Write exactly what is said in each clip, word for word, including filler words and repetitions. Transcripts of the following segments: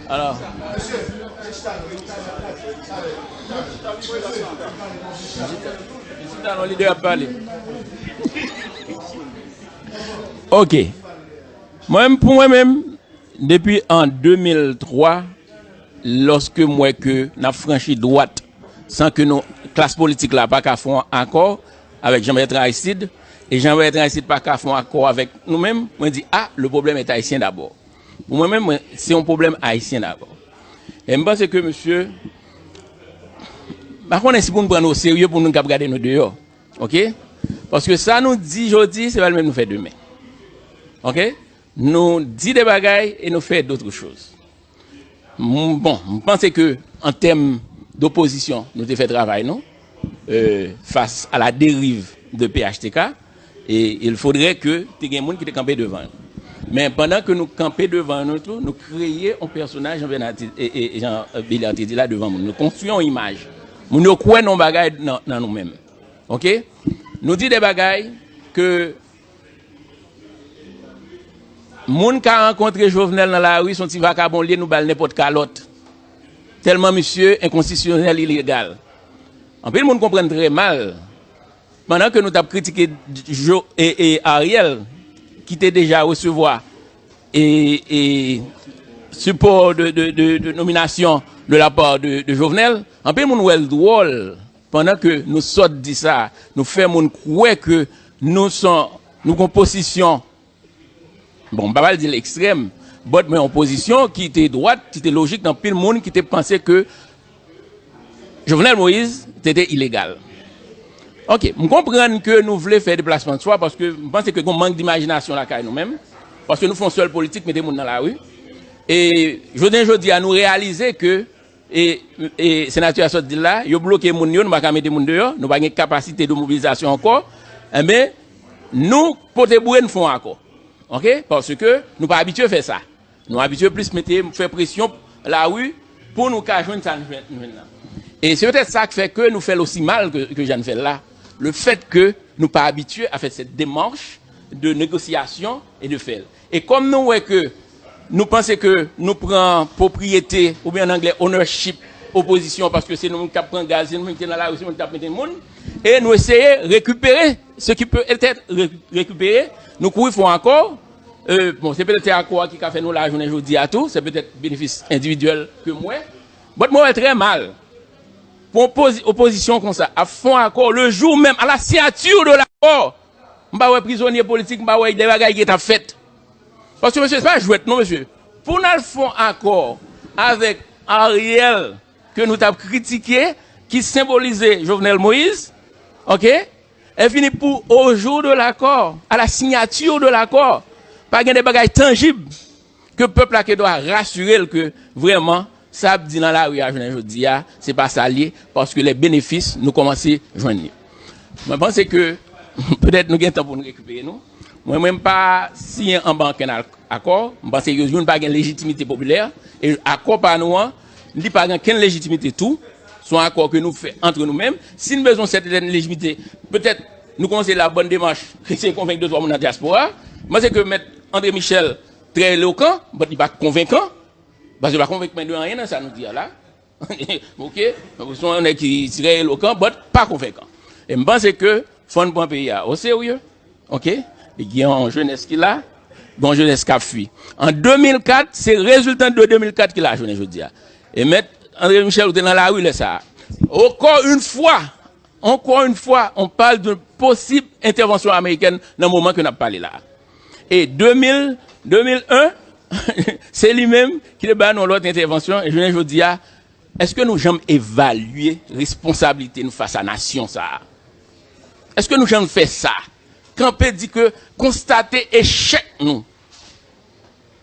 Alò, chita non, lidè ap pale. Ok. Mwen, pou mwen menm, depi an de mil twa, lòske m wè ke n ap franchi dwat san ke nou, klas politik la pa ka fè yon akò avèk Jean Bertrand Aristide, e Jean Bertrand Aristide pa ka fè yon akò avèk nou menm, mwen di, ah, le problème est haïtien d'abord. Pou mwen menm, mwen, se yon pwoblèm ayisyen dabò. E m panse ke, mesye, m pa konnen si pou n pran nou oserye pou moun k ap gade nou deyò. Ok? Paske sa nou di jodi, se pa l menm nou fè demen. Ok? Nou di de bagay e nou fè d'autres choses. M, bon, m panse ke an tèm dopozisyon, nou te fè travay nou, euh, face à la dérive de P H T K, e il faudrait que te gen moun ki te kanpe devan yo. Men pandan ke nou kanpe devan nou tou, nou kreye yon pèsonaj, Jean Bernard te, e, e, Jean, euh, Beliard te di la, devan moun. Nou konstwi yon imaj. Moun yo kwè nan yon bagay nan, nan nou menm. Ok? Nou di de bagay ke moun ka rankontre Jovenel nan lari, se yon ti vakabon li ye, nou ba l nenpòt kalòt. Tèlman misye enkonstitisyonèl, ilegal. Anpil moun konprann trè mal. Pandan ke nou t ap kritike Jo-, e, e Ariel, ki te deja resevwa e, e sipò de, de, de, de nominasyon de la part de, de Jovenel, anpil moun wè l dwòl. Pandan ke nou sòt di sa, nou fè moun kwè ke nou son, nou gon pozisyon, bon, m pa pral di l ekstrèm, but men yon pozisyon ki te dwat, ki te lojik nan pil moun ki te panse ke Jovenel Moïse te, te ilegal. Ok, m konprann ke nou vle fè deplasman de swa paske m panse ke gon mank dimajinasyon lakay nou menm, paske nou fè yon sèl politik, mete moun nan lari. E jounen jodi a, nou reyalize ke e, e senatè a sot di l la, yo bloke moun yo, nou pa ka mete moun deyò, nou pa gen kapasite de mobilizasyon ankò, enben, nou pote boure, nou fè yon akò. Ok? Paske nou pa abitye fè sa. Nou abitye plis mete, fè presyon lari pou nou ka jwenn sa nou jwenn, nou jwenn nan. E se petèt sa k fè ke nou fè l osi mal ke, ke jan n fè l la. Le fait que nou pa abitye a fè cette démarche de négociation et de faire. E kòm nou wè ke nou panse ke nou pran pwopriyete, oubyen an anglè ownership, opozisyon, paske se nou menm k ap pran gaz, se nou menm ki te nan lari, se nou menm ki t ap mete moun, e nou eseye rekipere ce qui peut être re-, récupéré, nou kouri fè yon akò, euh, bon, se petèt se akò a ki ka fè nou la jounen jodi a tou, se petèt benefis endividyèl ke m wè, but mwen wè l trè mal pou yon pozi-, opozisyon konsa ap fè yon akò le jou menm, à la signature de l'accord, m pa wè prizonye politik, m pa wè de bagay ki t ap fèt. Paske, mesye, se pa jwèt non, mesye. Pou n al fè yon akò avèk Ariel, ke nou t ap kritike, ki senbolize Jovenel Moïse, ok? E fini pou au jour de l'accord, à la signature de l'accord, pa gen de bagay tanjib ke pèp la ke dwa rasire l ke vrèman sa ap di nan lari a jounen jodi a, se pa sa l ye, paske les bénéfices nou kòmanse jwenn yo. Mwen panse ke petèt nou gen tan pou nou rekipere nou. Mwen, mwen m pa siyen anba ankenn al-, akò. M panse yo, youn pa gen lejitimite popilè, e akò pa nou an, li pa gen kenn lejitimite tou. Se yon akò ke nou fè antre nou menm. Si n bezwen sèten lejitimite, petèt nou kòmanse la bòn demach, eseye konvenk de twa moun nan dyaspora. M panse ke mèt André Michel trè elokan, but li pa konvenkan. Paske li pa konvenk mwen de anyen nan sa nou di a la. Ok? Se yon nèg ki trè elokan, but pa konvenkan. E m panse ke fò n pran peyi a o serye. Ok? Li gen yon jenès ki la, gen yon jenès k ap fui. An de mil kat, se reziltan de de mil kat ki la jounen jodi a. E mèt André Michel, ou te nan lari lè sa a. Encore une fois, encore une fois, on parle d'une possible intervention américaine nan moman ke n ap pale la a. E de mil, de mil en, se li menm ki te ba nou lòt entèvansyon, e jounen jodi a, èske nou janm evalye responsablite nou fas a nasyon sa a? Èske nou janm fè sa? Kanpe di ke konstate echèk nou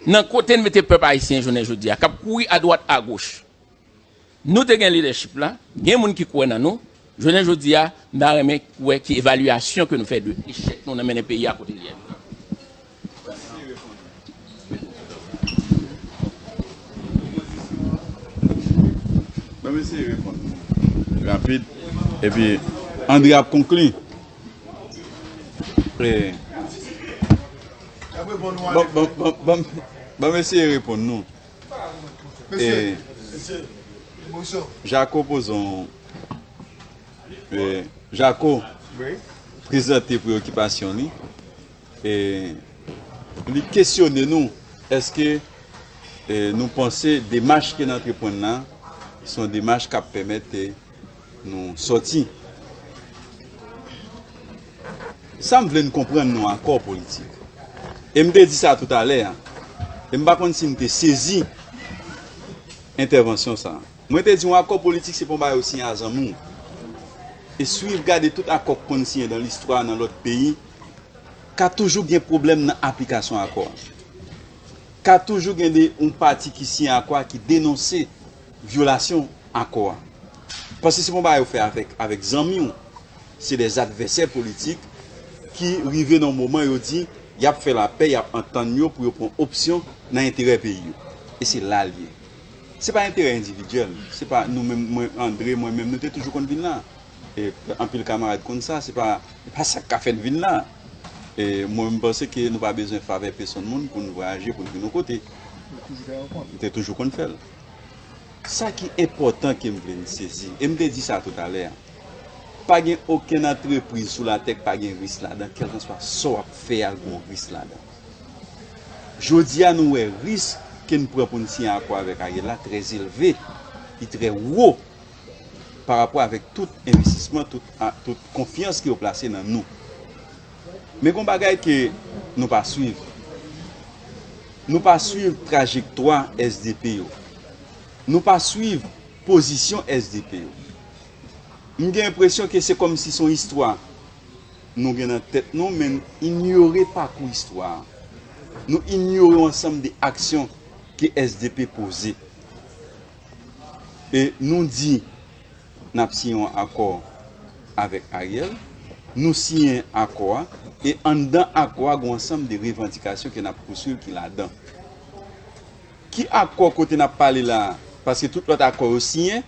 nan kote n mete pèp ayisyen jounen jodi a, k ap kouri adwat agoch. Nou te gen lidèchip la, gen moun ki kwè nan nou. Jounen jodi a, m ta renmen wè ki evalyasyon ke nou fè de echèk nou nan mennen peyi a kote l ye. Ban m eseye reponn rapid. Epi, André ap konkli. E, ban, ban, ban, ban, ban m eseye reponn nou. Mesye, e, mesye, emosyon. Jako poze yon, e, Jako prezante preyokipasyon li. E, li kesyone nou, èske, e, nou panse demach ke n antreprann la se yon demach k ap pèmèt, e, nou sòti? Sa m vle n konprann nan akò politik. E m te di sa toutalè a. E m pa konn si n te sezi entèvansyon sa a. Mwen te di yon akò politik se pa yon bagay ou siyen a zanmi w. E swiv gade tout akò k konn siyen nan listwa nan lòt peyi, ka toujou gen pwoblèm nan aplikasyon akò a. Ka toujou gen de yon pati ki siyen akò a ki denonse vyolasyon akò a. Paske se pa yon bagay ou fè avèk, avèk zanmi w. Se de advèsè politik ki rive nan yon moman yo di y ap fè lapè, y ap antann yo pou yo pran opsyon nan enterè peyi yo. E se la l ye. Se pa enterè endividyèl. Se pa nou menm, mwen, Andre, mwen menm, nou te toujou konn vin la. E anpil kamarad konn sa, se pa, se pa sa k ka fè n vin la. E mwen, m panse ke nou pa bezwen favè pèsonn moun pou n vwayaje, pou n vin yon kote. Nou te toujou konn fè l. Sa ki enpòtan ke m vle n sezi, e m te di sa toutalè a, pa gen okenn antrepriz sou latè k pa gen risk ladan, kèlkanswa sa w ap fè a, gen yon risk ladan. Jodi a, nou wè risk ke n pran pou n siyen akò avèk Ariel la trè elve, li trè wo pa rapò avèk tout envestisman, tout, a, tout konfyans ke yo plase nan nou. Men gen yon bagay ke nou pa swiv. Nou pa swiv trajektwa S D P yo. Nou pa swiv pozisyon S D P yo. M gen enpresyon ke se kòmsi se yon istwa nou gen nan tèt nou, men n inyore pakou istwa a. Nou inyore yon ansanm de aksyon ke S D P poze. E nou di n ap siyen yon akò avèk Ariel, nou siyen akò a, e anndan akò a, gen yon ansanm de revandikasyon ke n ap pouswiv ki ladan. Ki akò kote n ap pale la a? Paske tout lòt akò yo siyen,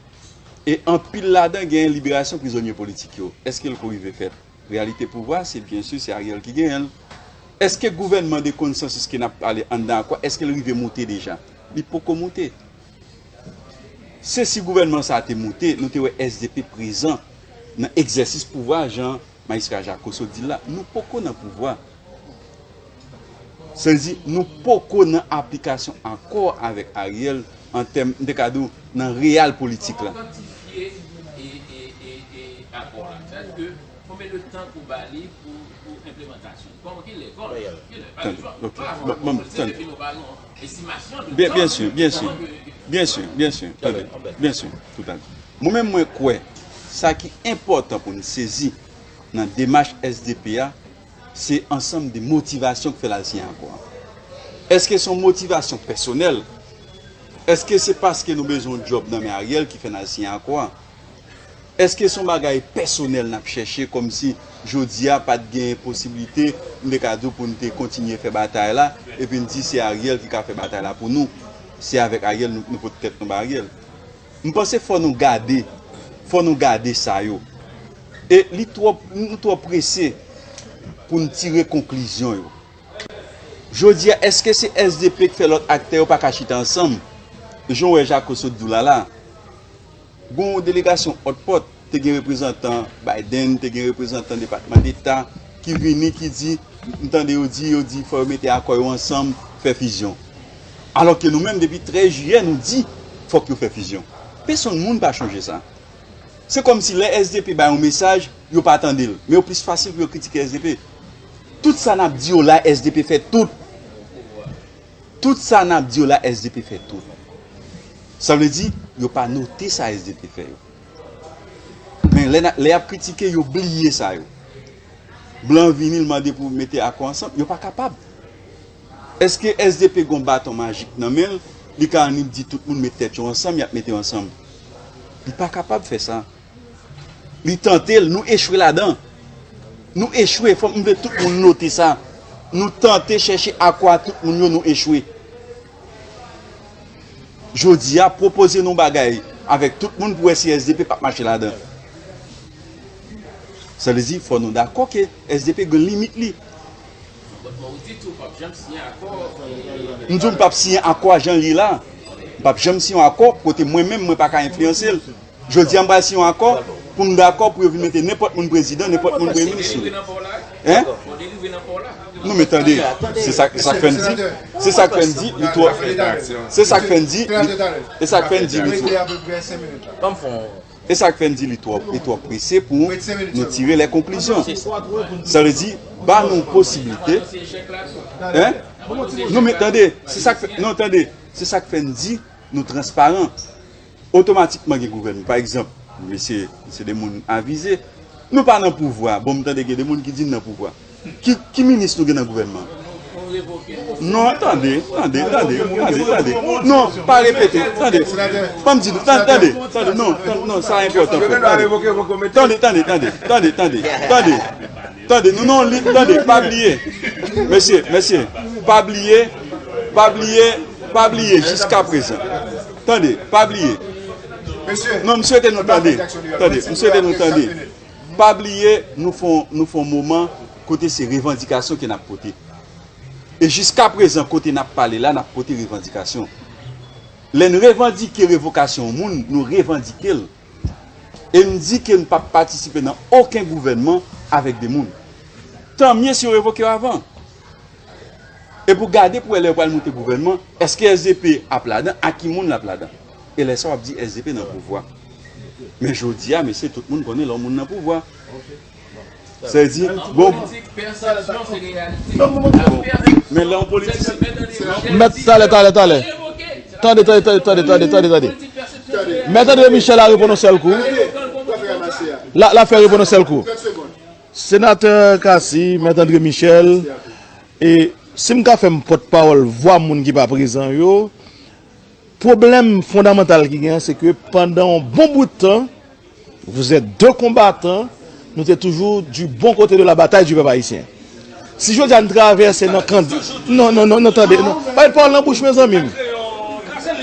e anpil ladan genyen liberasyon prizonye politik yo. Èske l ko rive fèt? Reyalite pouvwa, se byen si, se Ariel ki genyen l. Èske gouvènman de konsansis ke n ap pale anndan akò, èske l rive moute deja? Li poko moute. Se si gouvènman sa a te moute, nou te wè S D P prezan nan egzèsis pouvwa, jan Majistra Jako sot di l la, nou poko nan pouvwa. Sa vle di, nou poko nan aplikasyon akò avèk Ariel an tèm, m te ka di w, nan real politik la. Kòman w kwantifye, e, e, e, e, akò la? Sètadi ke konbyen de tan ke w ba li pou, pou enplemantasyon? Kòman, kilè? Kòman? Kilè? Pa gen chwa. Tande, ok. Pa gen chwa. Bon, bon, tande. Epi nou ba nou estimasyon de tan. Byen, byen si, byen si. Kòman ke... Byen si, byen si. Tande. Byen si, toutalè. Mwen menm, mwen kwè, sa ki enpòtan pou n sezi nan demach S D P a, se ansanm de motivasyon k fè l al siyen akò a. Èske se yon motivasyon pèsonèl? Èske se paske nou bezwen yon djòb nan men Ariel ki fè n al siyen akò a? Èske se yon bagay pèsonèl n ap chèche, kòmsi jodi a pa t gen posiblite, m te ka di w, pou n te kontinye fè batay la, epi n di se Ariel ki ka fè batay la pou nou? Se avèk Ariel nou, nou pote tèt nou ba Ariel. M panse fò nou gade, fò nou gade sa yo. E li twò, nou twò prese pou n tire konklizyon yo. Jodi a, èske se S D P k fè lòt aktè yo pa ka chita ansanm? Jan w wè Jako sot di w la la, gen yon delegasyon òtpòt, te gen reprezantan Biden, te gen reprezantan Depatman Deta ki vini, ki di, m tande yo di, yo di fò yo mete akò yo ansanm, fè fizyon. Alòske nou menm, depi trèz jiyè, nou di fòk yo fè fizyon. Pèsonn moun pa chonje sa. Se kòmsi lè S D P bay yon mesaj, yo pa tande l. Men yo plis fasil pou yo kritike S D P. Tout sa n ap di yo la, S D P fè tout. Tout sa n ap di yo la, S D P fè tout. Sa vle di, yo pa note sa S D P fè yo. Men lè n a, lè y ap kritike, yo bliye sa yo. Blan vini, l mande pou mete akò ansanm, yo pa kapab. Èske S D P gon baton majik nan men l, li ka annik di tout moun met tèt yo ansanm, y ap mete yo ansanm? Li pa kapab fè sa. Li tante l, nou echwe ladan. Nou echwe, fò m vle tout moun note sa. Nou tante chèche akò a tout moun yo, nou echwe. Jodi a, pwopoze nou bagay avèk tout moun pou wè si S D P p ap mache ladan. Sa vle di, fò nou dakò ke S D P gen limit li. M di w m p ap siyen akò a jan l ye la. P ap janm siyen yon akò kote mwen menm mwen pa ka enfliyanse l. Jodi a m pral siyen yon akò pou m dakò pou yo vin mete nenpòt moun prezidan, nenpòt moun premye minis. Hein? Non men tande, se sa, sa k fè n di, se sa k fè n di li twò, se sa k fè n di li, e sa k fè n di li twò. E sa k fè n di li twò, li twò prese pou nou tire lè konklizyon. Sa vle di, ba nou posiblite. Hein? Non men tande, se sa k fè, non tande, se sa k fè n di nou transparan. Otomatikman gen gouvènman. Pa egzanp, mesye, se de moun avize. Nou pa nan pouvwa. Bon, m tande gen de moun ki di n nan pouvwa. Ki, ki minis nou gen nan gouvènman? Non, tande, tande, tande, tande, tande. Non, pa repete, tande. Ban m di nou, tande, tande, tande, non, tande, non, sa enpòtan, frè, tande. Tande, tande, tande, tande, tande, tande. Tande, nou nan yon lit, tande, pa bliye. Mesye, mesye, pa bliye, pa bliye, pa bliye jiska prezan. Tande, pa bliye. Non, m swete nou tande. Tande, m swete nou tande. Pa bliye, nou fè yon, nou fè yon moman kote se revandikasyon ke n ap pote. E jiska prezan, kote n ap pale la, n ap pote revandikasyon. Lè n revandike revokasyon yon moun, nou revandike l. E n di ke n p ap patisipe nan okenn gouvènman avèk de moun. Tanmye si yo revoke yo avan. E pou gade pou wè lè yo pral monte gouvènman, èske S D P ap ladan, ak ki moun l ap ladan. E lè sa w ap di S D P nan pouvwa. Men jodi a, mesye, tout moun konnen lè yon moun nan pouvwa. Sa vle di, bon. Men lè yon politisyen. Mèt, talè, talè, talè. Tande, tande, tande, tande, tande, tande, tande. Mèt André Michel a reponn yon sèl kou. La, la fè reponn yon sèl kou. Senatè Cassy, Mèt André Michel, e si m ka fè m pòtpawòl vwa moun ki pa prezan yo, pwoblèm fondamantal ki gen an, se ke pandan yon bon bout tan, vous êtes deux combattants, nou te toujou du bon côté de la bataille du peuple haïtien. Si jodi a n travèse nan kan, non, non, non, non, tande, non. Pa met pawòl nan bouch mwen, zanmi m.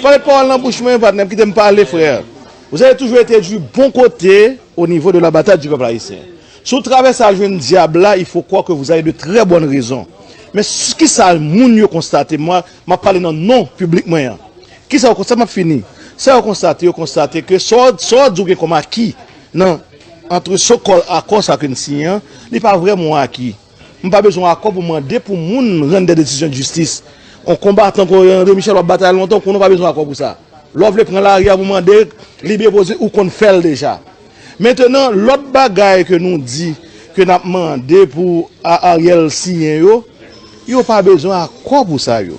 Pa met pawòl nan bouch mwen, patnè m, kite m pale, frè. Vous avez toujours été du bon côté au niveau de la bataille du peuple haïtien. Si w travèse al jwenn dyab la, il faut croire que vous avez de très bonnes raisons. Men s-, kisa moun yo konstate, mwen, m ap pale nan non piblik mwen an. Kisa yo konstate, m ap fini. Sa yo konstate, yo konstate ke sa w, sa w di w gen kòm aki nan, antre so-called akò sa ke n siyen an, li pa vrèman yon aki. M pa bezwen akò pou mande pou moun rann de desizyon de jistis. On konbatan kon André Michel w ap batay lontan, konnen w pa bezwen akò pou sa. Lè w vle pran lari a pou mande, libere pozisyon, ou konn fè l deja. Mentenan, lòt bagay ke nou di, ke n ap mande pou A-, Ariel siyen yo, yo pa bezwen akò pou sa yo.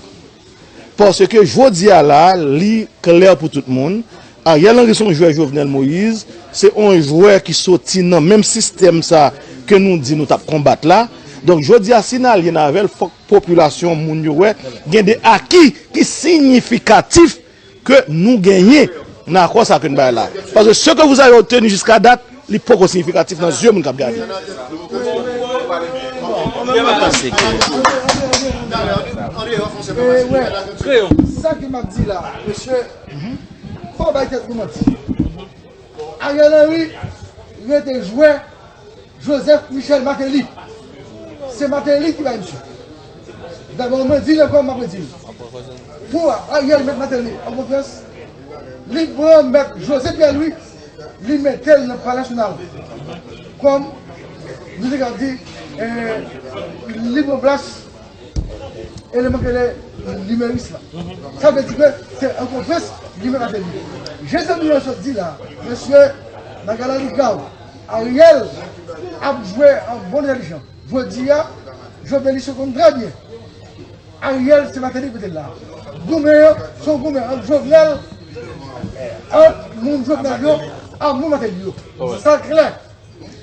Paske jodi a la, li klè pou tout moun, Ariel Henry se yon jwè Jovenel Moïse, se yon jwè ki soti nan menm sistèm sa ke nou di nou t ap konbat la. Donk, jodi a, si n alye n avè l, fòk popilasyon, moun yo wè, gen de aki ki siyifikatif ke nou genyen nan akò sa ke n bay la. Paske ce que vous avez obtenu jusqu'à date, li poko siyifikatif nan zye moun k ap gade. Sa ke m ap di la, mesye, pa bay tèt nou manti. Ariel Henry rete jwè Joseph Michel Martelly. Se Martelly ki bay misye. Dabò, mwen di l ankò, m ap redi l. Pou Ariel met Martelly an konfyans, li pran mèt José Pierre Louis, li mete l nan Palè Nasyonal. Kòm, nou te ka di, eh, li pran plas eleman ke le nimeris la. Sa vle di ke se an konfyans li met Martelly. Jan zanmi yo sot di la, mesye, bagay la li grav. Ariel ap jwe an bon entèlijan. Jodi a, Jovenel se konn trè byen. Ariel se Martelly ki mete l la. Goumen an, se yon goumen ant Jovenel, ant moun Jovenel yo, ak moun Martelly yo. Sa klè.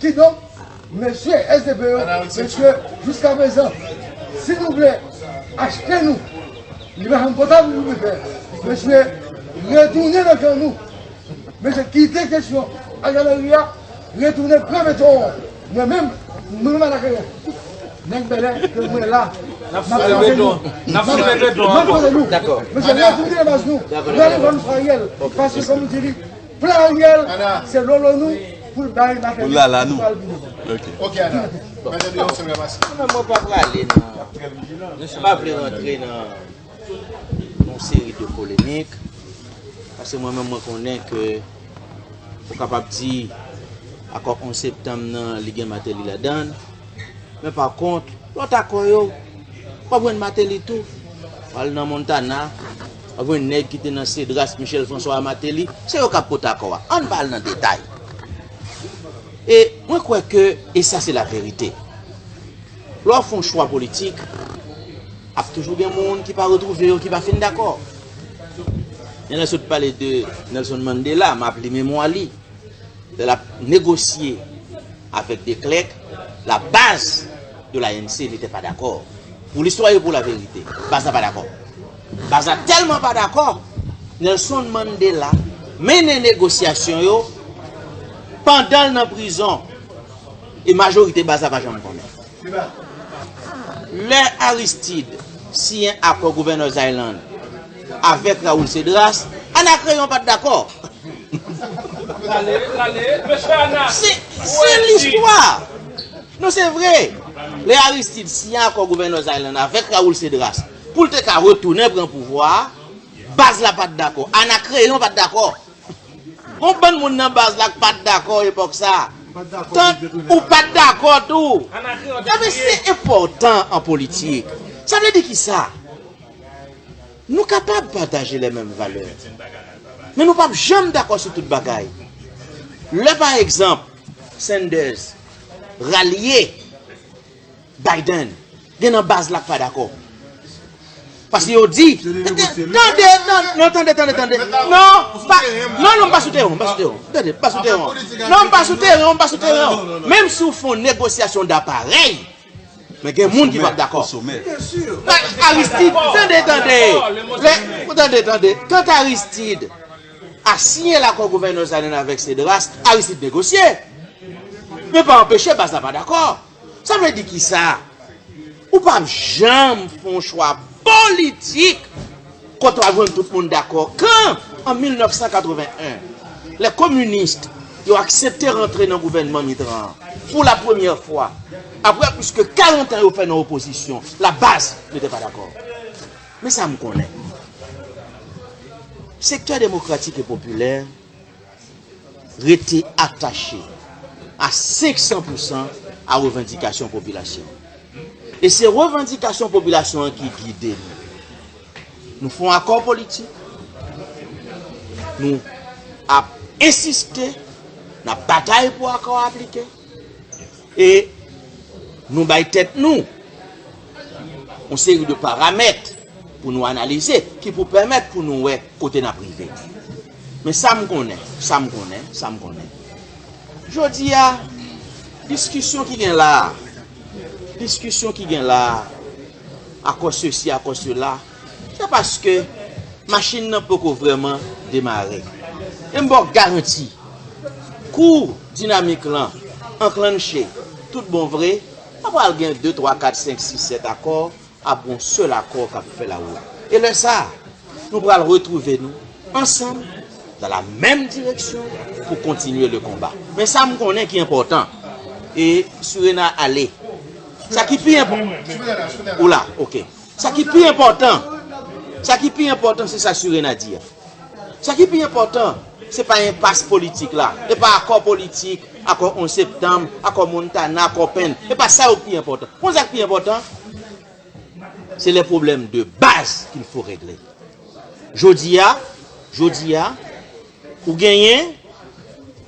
Kidonk, mesye S D P yo, mesye, jiska prezan, si nou vle achte nou, li pa janm potab nou vle fè. Mesye, retounen nan kan nou. Mesye, kite kesyon Ariel Henry a, retounen pran beton an. Mwen menm, mwen menm Alain Carrière. Nèg bèlè, ke mwen la. N ap soulve beton. N ap soulve beton ankò. Dakò. Mesye, retounen nan baz nou. Dakò, dakò. Rale van nou sou Ariel. Paske, kòm m di li, plan Ariel, se lolo nou pou l bay Martelly. Pou lala nou. Ok. Ok, Ana. Mwen, mwen pa prale nan, mwen pa vle rantre nan yon seri de polemik. Se mwen menm, mwen konnen ke ou kapab di akò onz septanm nan, li gen Martelly ladan l. Men pa kont, lòt akò yo, w ap jwenn Martelly tou. W al nan Montana, w ap jwenn nèg ki te nan Cedras, Michel François a Martelly, se yo k ap pote akò a. Ann pa al nan detay. E mwen kwè ke, e sa se laverite, lè w fè yon chwa politik, ap toujou gen moun ki pa retwouve yo, ki pa fin dakò. Jan lè sot pale de Nelson Mandela, m ap li memwa li. Lè l ap negosye avèk de Klerk, la base de l'A N C n'était pas d'accord. Pour l'histoire et pour la vérité, baz la pa dakò. Baz la tèlman pa dakò, Nelson Mandela mennen negosyasyon yo pandan l nan prizon. E majorite baz la pa janm konnen. Lè Aristide siyen akò Gouverneurs Island avèk Raoul Cédras, Ana Kreyon pa t dakò. Se se listwa. Non, se vre. Lè Aristide siyen akò Gouverneurs Island avèk Raoul Cédras pou l te ka retounen pran pouvwa a, baz la pa t dakò. Ana Kreyon pa t dakò. Gon bann moun nan baz la k pa t dakò epòk sa. Tan ou pa t dakò tou. Ebyen, se enpòtan an politik. Sa vle di ki sa? Nou kapab pataje les mêmes valeurs, men nou p ap janm dakò sou tout bagay. Lè, pa egzanp, Sanders ralye Biden, gen nan baz la k pa dakò. Paske yo di, tande, tande, non, tande, tande, tande. Non, pa, non, non, m pa sou teren, m pa sou teren. Tande, m pa sou teren. Non, m pa sou teren, m pa sou teren. Menm si w fè yon negosyasyon daparèy, men gen moun ki p ap dakò. Aristide, tande, tande. Lè, tande, tande. Kanta Aristide a siyen lakò Gouverneurs Island avèk Cédras, Aristide negosye. Men pa anpeche baz la pa dakò. Sa vle di ki sa? Ou p ap janm fè yon chwa politik kote w ap jwenn tout moun dakò. Kan, an mil nèf san katreven en, lè kominis yo aksepte rantre nan gouvènman Mitterrand an, pou la premyè fwa, apre plis ke karant an yo fè nan opozisyon, la baz n'était pas d'accord. Men sa m konnen. Sektè demokratik e popilè rete atache a senk san pou san a revandikasyon popilasyon. E se revandikasyon popilasyon an ki gide nou. Nou fè yon akò politik, nou ap ensiste, n ap batay pou akò a aplike. E nou bay tèt nou yon seri de paramèt pou nou analize, ki pou pèmèt pou nou wè kote n ap rive. Men sa m konnen, sa m konnen, sa m konnen. Jodi a, diskisyon ki gen la a, diskisyon ki gen la a, akò sesi, akò sela, se paske machin nan poko vrèman demare. E m ba w garanti, kou dinamik lan anklanche tout bon vre, pa pral gen de, twa, kat, senk, sis, sèt akò, ap gon sèl akò k ap fè lawout. E lè sa a, nou pral retwouve nou ansanm dans la même direction pour continuer le combat. Men sa m konnen ki enpòtan, e Surena ale. Sa ki pi enpòtan, ou la, oke. Sa ki pi enpòtan, sa ki pi enpòtan, se sa Surena di a. Sa ki pi enpòtan, se pa enpas politik la, e pa akò politik, akò onz septanm, akò Montana, akò Penn. E pa sa yo ki pi enpòtan. Konn sa k pi enpòtan? Se les problèmes de base qu'il faut régler. Jodi a, jodi a, ou genyen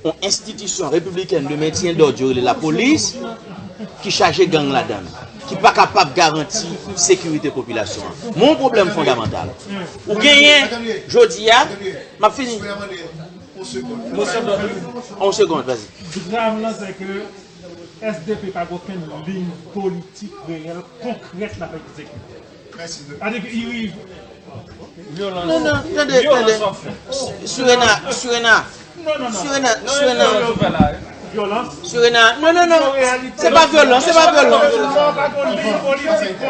yon enstitisyon repiblikèn de mentyen dòd yo rele lapolis, ki chaje gang ladan l, ki pa kapab garanti sekirite popilasyon an. Men yon pwoblèm fondamantal. Ou genyen, jodi a, m ap fini. Yon segond, vas-y. Drame lan, se ke S D P pa gen okenn liy politik reyèl, konkrèt l ap egzekite. Sa vle di ke li rive. Non, non, tande, tande. Surena, Surena. Non, non, non. Surena, Surena. Surena, non, non, non. Se pa vyolans, se pa vyolans.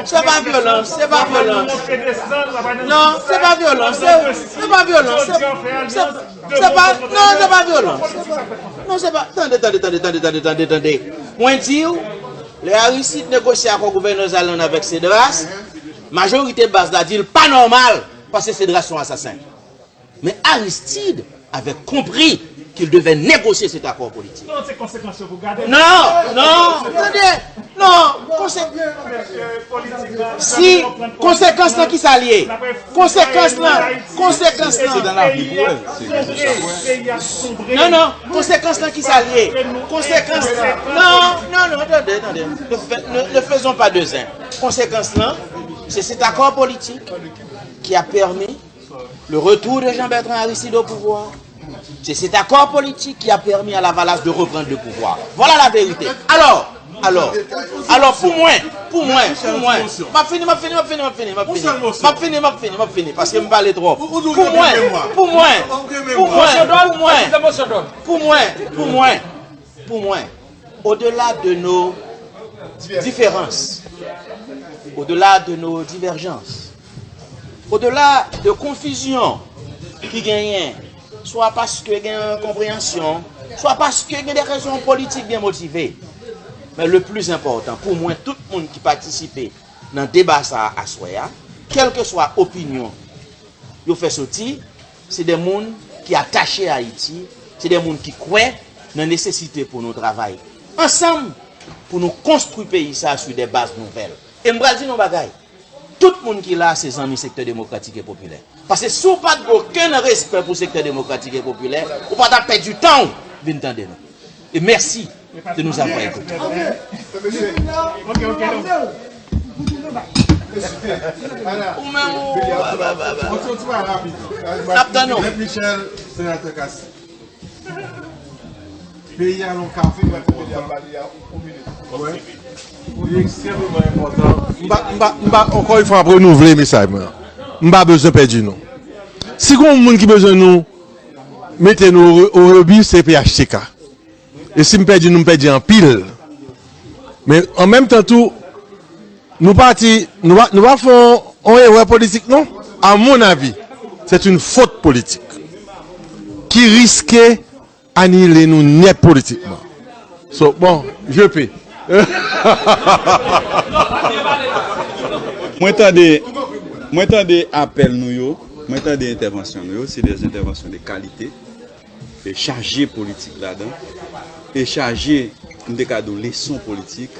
Se pa vyolans, se pa vyolans. Non, se pa vyolans, se, se pa vyolans. Se, se pa, non, se pa vyolans. Se pa, non, se pa, tande, tande, tande, tande, tande, tande, tande. Mwen di w, lè Aristide negosye akò Gouverneurs Island avèk Cédras, majorite baz la di l pa nòmal, paske Cédras se yon asasen. Mais Aristide avait compris qu'il devait négocier cet accord politique. Non, se konsekans yo pou gade. Non, non, tande, non, konsek-, si, konsekans lan ki sa l ye? Konsekans lan, konsekans lan. Non, non, konsekans lan ki sa l ye? Konsekans lan, non, non, non, tande, tande. Ne fè-, ne, ne faisons pas de zin. Konsekans lan, c'est cet accord politique qui a permis le retour de Jean-Bertrand Aristide au pouvoir. C'est cet accord politique qui a permis à Lavalas de reprendre le pouvoir. Voilà la vérité. Alors, alors, alors, pou mwen, pou mwen, pou mwen, m ap fini, m ap fini, m ap fini, m ap fini, m ap fini, m ap fini, m ap fini, m ap fini, paske m pale twòp. Pou mwen, pou mwen, pou mwen, pou mwen, pou mwen, pou mwen, pou mwen, au-delà de nos différences, au-delà de nos divergences, au-delà de konfizyon ki genyen, swa paske gen konpreyansyon, swa paske gen de rezon politik byen motive. Men le plis enpòtan, pou mwen, tout moun ki patisipe nan deba sa a aswè a, kèlkeswa opinyon yo fè soti, se de moun ki atache Ayiti, se de moun ki kwè nan nesesite pou nou travay ansanm pou nou konstwi peyi sa a sou de baz nouvèl. E m pral di nou yon bagay, tout moun ki la se zanmi Sektè Demokratik e Popilè. Paske si w pa t gen okenn respè pou Sektè Demokratik e Popilè, ou pa t ap pèdi tan w vin tande nou. E mèsi de nous avoir écoutés. Ou menm, ou, n ap tann ou. Peyi a nan kafe, mwen kontan. Wi. Li ekstrèmeman enpòtan. M pa, m pa, m pa, ankò yon fwa, m ap renouvle mesaj mwen an. M pa bezwen pèdi nou. Si gon moun ki bezwen nou mete nou o, o rebi, se P H T K. E si m pèdi nou, m pèdi anpil. Men an menm tan tou, nou pati, nou pa, nou pa fè yon, yon erè politik, non. À mon avis, c'est une faute politique qui risquait anile nou nèt politikman. So, bon, je peux. Mwen tande, mwen tande apèl nou yo, mwen tande entèvansyon nou yo, se de entèvansyon de kalite, e chaje politik ladan, e chaje, m te ka di w, leson politik,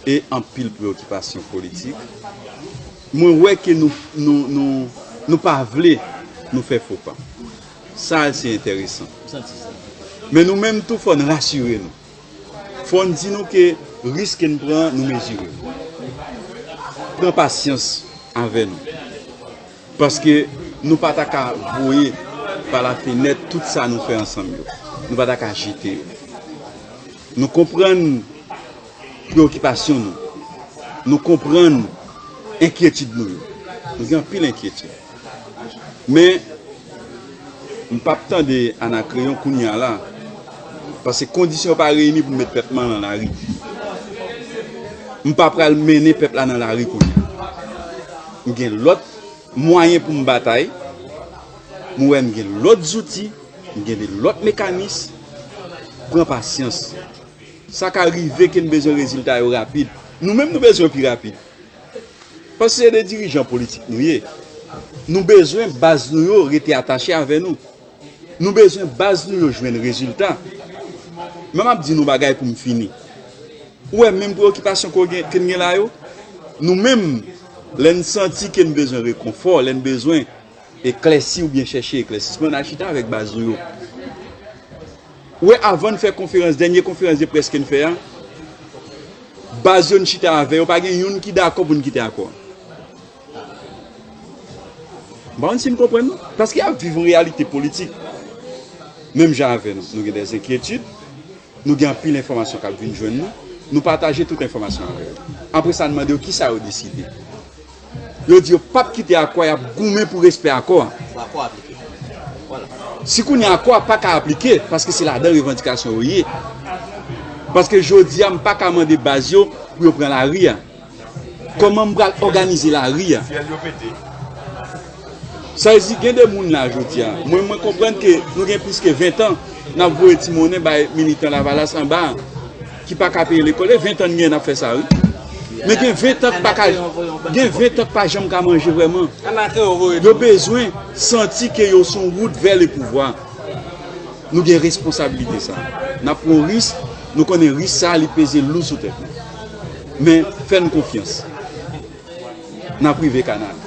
e anpil preyokipasyon politik. Mwen wè ke nou, nou, nou, nou pa vle nou fè fo pa. Sa se enteresan. Men nou menm tou, fò n rasire nou. Fò n di nou ke risk ke n pran, nou mezire l. Pran pasyans avè nou. Paske nou pa ta ka voye pa lafenèt tout sa nou fè ansanm yo. Nou pa ta ka jete yo. Nou konprann preyokipasyon nou. Nou konprann enkyetid nou yo. Nou gen anpil enkyetid. Men, m p ap tande Anakreyon kounye a la, paske kondisyon yo pa reyini pou m met pèp mwen nan lari. M pa pral mennen pèp la nan lari kounye a. M gen lòt mwayen pou m batay. M wè m gen lòt zouti, m gen de lòt mekanis. Pran pasyans. Sa ka rive ke n bezwen rezilta yo rapid. Nou menm nou bezwen pi rapid. Paske se de dirijan politik nou ye. Nou bezwen baz nou yo rete atache avè nou. Nou bezwen baz nou yo jwenn rezilta. Men m ap di nou bagay pou m fini. Ou wè menm preyokipasyon ke w gen, ke n gen la yo? Nou menm, lè n santi ke n bezwen rekonfò, lè n bezwen eklèsi oubyen chèche eklèsisman, n al chita avèk baz nou yo. Ou wè, avan n fè konferans, dènye konferans de près ke n fè a, baz yo n chita avè yo, pa gen youn ki dakò pou n kite akò a. M pa konn si n konprann, non. Paske y ap viv yon reyalite politik menm jan avè nou. Nou gen de enkyetid, nou gen anpil enfòmasyon k ap vin jwenn nou, nou pataje tout enfòmasyon avè yo. Apre sa, n mande yo kisa yo deside. Yo di yo p ap kite akò a, y ap goumen pou respè akò a. Pou akò a aplike. Vwala. Si kounye a akò a pa ka aplike, paske se ladan revandikasyon yo ye. Paske jodi a, m pa ka mande baz yo pou yo pran lari a. Kòman m pral òganize lari a? Sa vle di, gen de moun la jodi a. Mwen, mwen konprann ke nou gen plis ke ven tan n ap voye ti monnen bay militan Lavalas anba a, ki pa ka peye lekòl. E ven tan n gen n ap fè sa, wi. Men gen ven tan k pa ka, gen ven tan k pa janm ka manje vrèman. Yo bezwen santi ke yo sou wout vè le pouvwa. Nou gen responsabilite sa. N ap pran risk, nou konnen risk sa li peze lou sou tèt nou. Men fè n konfyans. N ap rive Kanaan.